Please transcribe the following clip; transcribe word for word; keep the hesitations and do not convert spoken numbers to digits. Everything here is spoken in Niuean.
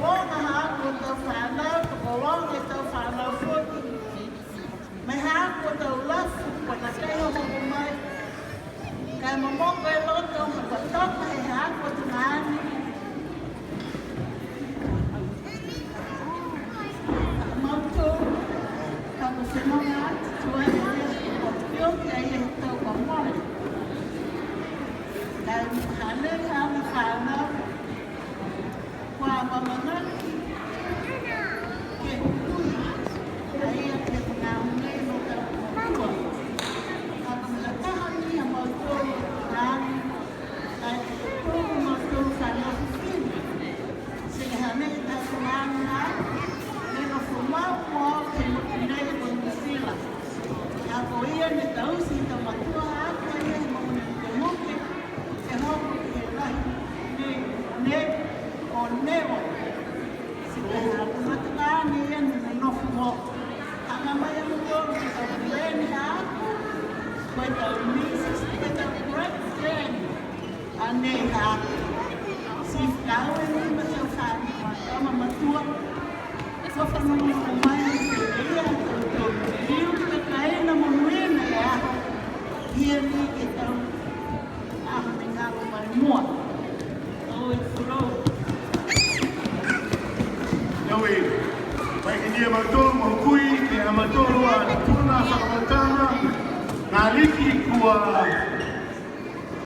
Loga haaku a tau fanau, ka loga e tau fanau foki. Mo e haaku a tau lafu, kua nākai hoko mai. Ka e momoko e loto, kua toka he haaku a tau gahua. Mautolu, ka ko e fenoga atu, tuai e, kua pio ki ai e tau kua mole. Ka e hane hana fanau, kua amanaki ke hukui a ia ke he magaaho nei mo e tau motua. Ka ko e taha ni a mautolu a, ai ke he tolu a mautolu fanau fifine. Ti ne hane e tau fanau, ne nofo mau mo e ke motu nei ko Niu Sila. Ka ko ia ne taute e tau matua, ka ko ia he mogonei he motu. E hoko ke he lahi nei, nei, o Nero. Ti ko e haaku a matagahua ia ne nonofo mo. Hagaao mai a mautolu ke he tau granny haaku, ko e tau nieces, ko e tau great grand a nei haaku. Ti fakaaue ni ma tau fanau, ma tau mamatua. Kua fakamolemole mai ni ke ia, to, to, liu ka kaina monuina e aho. Ia ni ke he tau aho ne galo mai mua. Oi, furou. Ia, mai ke he mautolu mo e hukui, ke he mautolu a tuna fakamatala, galiki kua